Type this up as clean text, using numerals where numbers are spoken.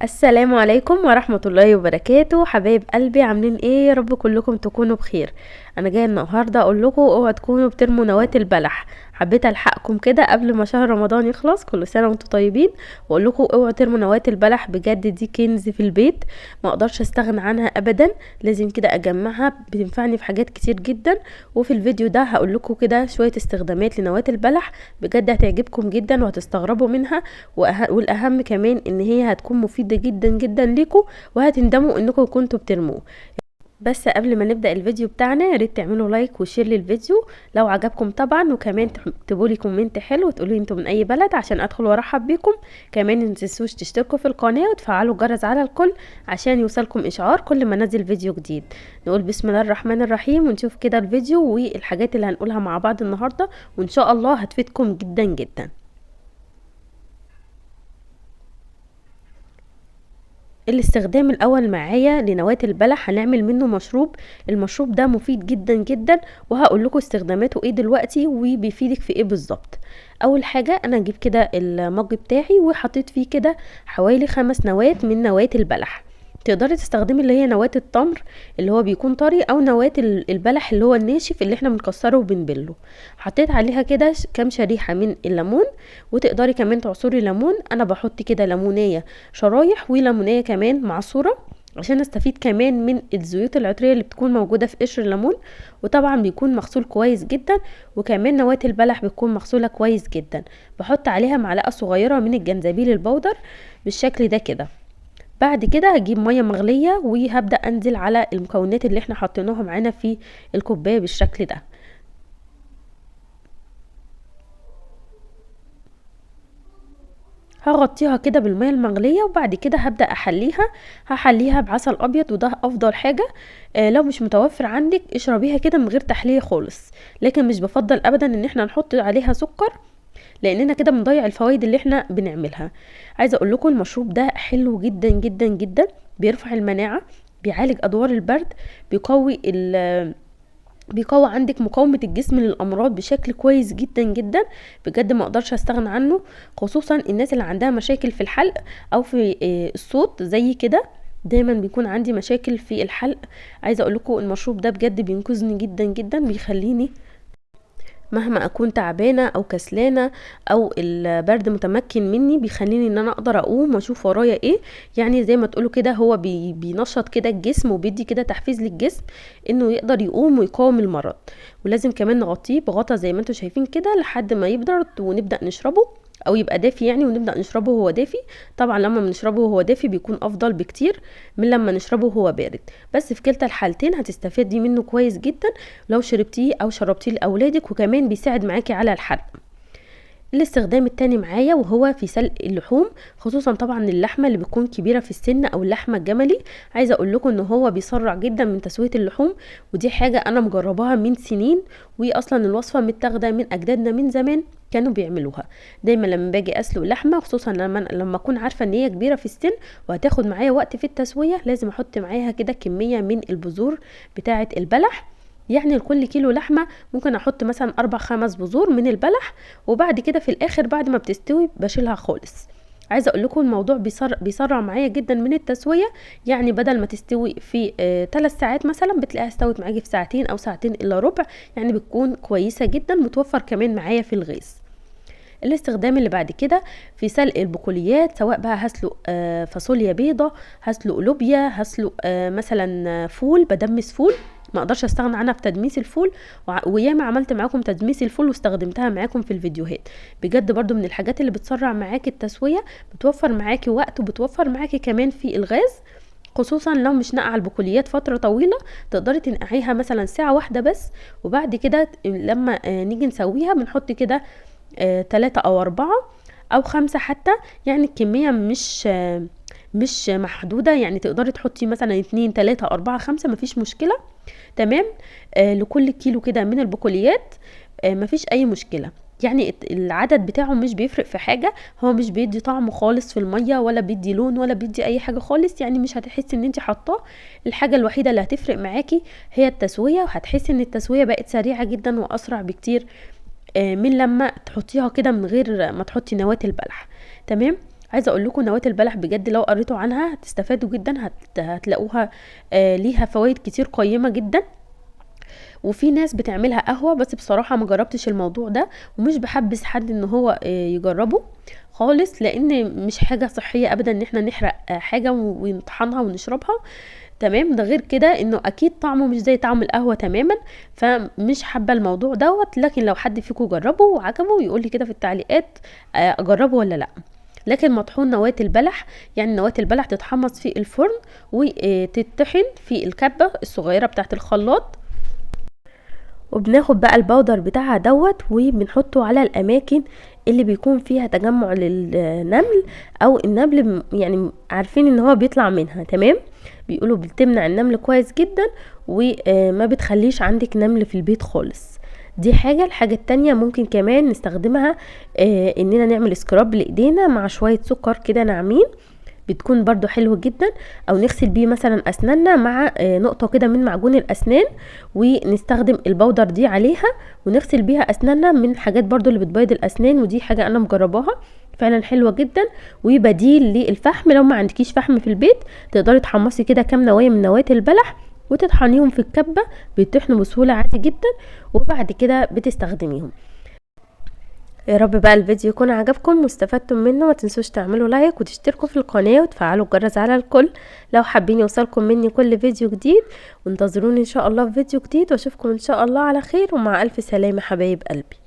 السلام عليكم ورحمة الله وبركاته. حبايب قلبي، عاملين ايه؟ يا رب كلكم تكونوا بخير. انا جاية النهارده اقول لكم اوعوا تكونوا بترموا نواة البلح. حبيت الحقكم كده قبل ما شهر رمضان يخلص، كل سنة وانتم طيبين، واقول لكم اوعوا ترموا نواة البلح. بجد دي كنز في البيت، ما اقدرش استغنى عنها ابدا، لازم كده اجمعها، بتنفعني في حاجات كتير جدا. وفي الفيديو ده هقول لكم كده شوية استخدامات لنواة البلح، بجد هتعجبكم جدا وهتستغربوا منها، والاهم كمان ان هي هتكون مفيدة جدا جدا ليكم وهتندموا انكم كنتوا بترموه. بس قبل ما نبدأ الفيديو بتاعنا يا ريت تعملوا like و share للفيديو لو عجبكم طبعا، وكمان تكتبوا لي comment حلو وتقولوا لي انتوا من اي بلد عشان ادخل وارحب بيكم. كمان ما تنسوش تشتركوا في القناة وتفعلوا الجرس على الكل عشان يوصلكم اشعار كل ما انزل فيديو جديد. نقول بسم الله الرحمن الرحيم ونشوف كده الفيديو والحاجات اللي هنقولها مع بعض النهارده، وان شاء الله هتفيدكم جدا جدا. الاستخدام الاول معايا لنواة البلح هنعمل منه مشروب. المشروب ده مفيد جدا جدا، وهقول لكم استخداماته ايه دلوقتي وبيفيدك في ايه بالظبط. اول حاجة انا هجيب كده المج بتاعي وحطيت فيه كده حوالي 5 نواة من نواة البلح. تقدري تستخدمي اللي هي نواة التمر اللي هو بيكون طري، او نواة البلح اللي هو الناشف اللي احنا بنكسره وبنبله. حطيت عليها كده كام شريحة من الليمون، وتقدري كمان تعصري ليمون. انا بحط كده ليمونية شرايح وليمونية كمان معصورة عشان استفيد كمان من الزيوت العطرية اللي بتكون موجودة في قشر الليمون، وطبعا بيكون مغسول كويس جدا، وكمان نواة البلح بتكون مغسولة كويس جدا. بحط عليها معلقة صغيرة من الجنزبيل البودر بالشكل ده كده. بعد كده هجيب مية مغليه وهبدا انزل على المكونات اللي احنا حطيناها معانا في الكوباية بالشكل ده. هغطيها كده بالمية المغليه، وبعد كده هبدا احليها. هحليها بعسل ابيض، وده افضل حاجة. لو مش متوفر عندك اشربيها كده من غير تحلية خالص، لكن مش بفضل ابدا ان احنا نحط عليها سكر، لاننا كده بنضيع الفوائد اللي احنا بنعملها. عايزه اقول لكم المشروب ده حلو جدا جدا جدا، بيرفع المناعة، بيعالج ادوار البرد، بيقوي عندك مقاومة الجسم للامراض بشكل كويس جدا جدا. بجد ما اقدرش استغنى عنه، خصوصا الناس اللي عندها مشاكل في الحلق او في الصوت زي كده. دايما بيكون عندي مشاكل في الحلق. عايزه اقول لكم المشروب ده بجد بينقذني جدا جدا، بيخليني مهما اكون تعبانة او كسلانه او البرد متمكن مني، بيخليني ان انا اقدر اقوم واشوف ورايا ايه. يعني زي ما تقولوا كده هو بينشط كده الجسم وبيدي كده تحفيز للجسم انه يقدر يقوم ويقاوم المرض. ولازم كمان نغطيه بغطا زي ما انتم شايفين كده لحد ما يبرد ونبدا نشربه، او يبقى دافي يعني ونبدا نشربه وهو دافي. طبعا لما بنشربه وهو دافي بيكون افضل بكتير من لما نشربه وهو بارد، بس في كلتا الحالتين هتستفادي منه كويس جدا لو شربتيه او شربتيه لاولادك، وكمان بيساعد معاكي على الحرق. الاستخدام التاني معايا وهو في سلق اللحوم، خصوصا طبعا اللحمة اللي بتكون كبيرة في السن او اللحمة الجملي. عايزه اقول لكم ان هو بيسرع جدا من تسويه اللحوم، ودي حاجة انا مجرباها من سنين، واصلا الوصفة متاخده من اجدادنا من زمان كانوا بيعملوها. دايما لما باجي اسلق لحمه، خصوصا لما اكون عارفه ان هي كبيرة في السن وهتاخد معايا وقت في التسوية، لازم احط معاها كده كمية من البذور بتاعه البلح. يعني لكل كيلو لحمه ممكن احط مثلا 4-5 بذور من البلح، وبعد كده في الاخر بعد ما بتستوي بشيلها خالص. عايزه اقول لكم الموضوع بيسرع معايا جدا من التسوية، يعني بدل ما تستوي في 3 ساعات مثلا بتلاقيها استوت معاكي في ساعتين او ساعتين الا ربع، يعني بتكون كويسة جدا، متوفر كمان معايا في الغاز. الاستخدام اللي بعد كده في سلق البقوليات، سواء بقى هسلق فاصوليا بيضة، هسلق لوبيا، هسلق مثلا فول، بدمس فول، ما اقدرش استغنى عنها في تدميس الفول، وياما عملت معاكم تدميس الفول واستخدمتها معاكم في الفيديوهات. بجد برضو من الحاجات اللي بتسرع معاكي التسوية، بتوفر معاكي وقت وبتوفر معاكي كمان في الغاز، خصوصا لو مش نقع البقوليات فترة طويلة، تقدري تنقعيها مثلا ساعة واحدة بس، وبعد كده لما نيجي نسويها بنحط كده 3 أو 4 أو 5 حتى، يعني الكمية مش محدودة، يعني تقدري تحطي مثلا 2 3 4 5 مفيش مشكلة. تمام، لكل كيلو كده من البقوليات، مفيش أي مشكلة. يعني العدد بتاعه مش بيفرق في حاجة، هو مش بيدي طعم خالص في المية، ولا بيدي لون، ولا بيدي أي حاجة خالص، يعني مش هتحسي إن انتي حاطاه. الحاجة الوحيدة اللي هتفرق معاكي هي التسوية، وهتحسي إن التسوية بقت سريعة جدا وأسرع بكتير، من لما تحطيها كده من غير ما تحطي نواة البلح. تمام، عايزه اقول لكم نواه البلح بجد لو قريتوا عنها هتستفادوا جدا، هتلاقوها ليها فوائد كتير قيمة جدا. وفي ناس بتعملها قهوة، بس بصراحة ما جربتش الموضوع ده، ومش بحبس حد ان هو يجربه خالص، لان مش حاجة صحية ابدا ان احنا نحرق حاجة ونطحنها ونشربها، تمام. ده غير كده انه اكيد طعمه مش زي طعم القهوة تماما، فمش حابة الموضوع دوت. لكن لو حد فيكم جربه وعجبه يقول لي كده في التعليقات، اجربه ولا لا. لكن مطحون نواه البلح، يعني نواه البلح تتحمص في الفرن وتتطحن في الكبه الصغيرة بتاعه الخلاط، وبناخد بقى ال powder بتاعها دوت وبنحطه على الاماكن اللي بيكون فيها تجمع للنمل، او النمل يعني عارفين ان هو بيطلع منها، تمام. بيقولوا بتمنع النمل كويس جدا وما بتخليش عندك نمل في البيت خالص. دي حاجة. الحاجة التانية ممكن كمان نستخدمها اننا نعمل scrub لايدينا مع شوية سكر كده ناعمين، بتكون برضو حلوة جدا، او نغسل بيه مثلا اسناننا مع نقطة كده من معجون الاسنان، ونستخدم ال powder دي عليها ونغسل بيها اسناننا، من الحاجات برضو اللي بتبيض الاسنان. ودي حاجة انا مجرباها فعلا حلوة جدا، وبديل للفحم. لو ما عندكيش فحم في البيت تقدري تحمصي كده كام نوايا من نواة البلح وتطحنيهم في الكبة، بيطحنوا بسهولة عادي جدا، وبعد كده بتستخدميهم. يا رب بقى الفيديو يكون عجبكم واستفدتم منه. ما تنسوش تعملوا like وتشتركوا في القناة وتفعلوا الجرس على الكل لو حابين يوصلكم مني كل فيديو جديد، وانتظروني ان شاء الله في فيديو جديد، واشوفكم ان شاء الله على خير، ومع الف سلامة حبايب قلبي.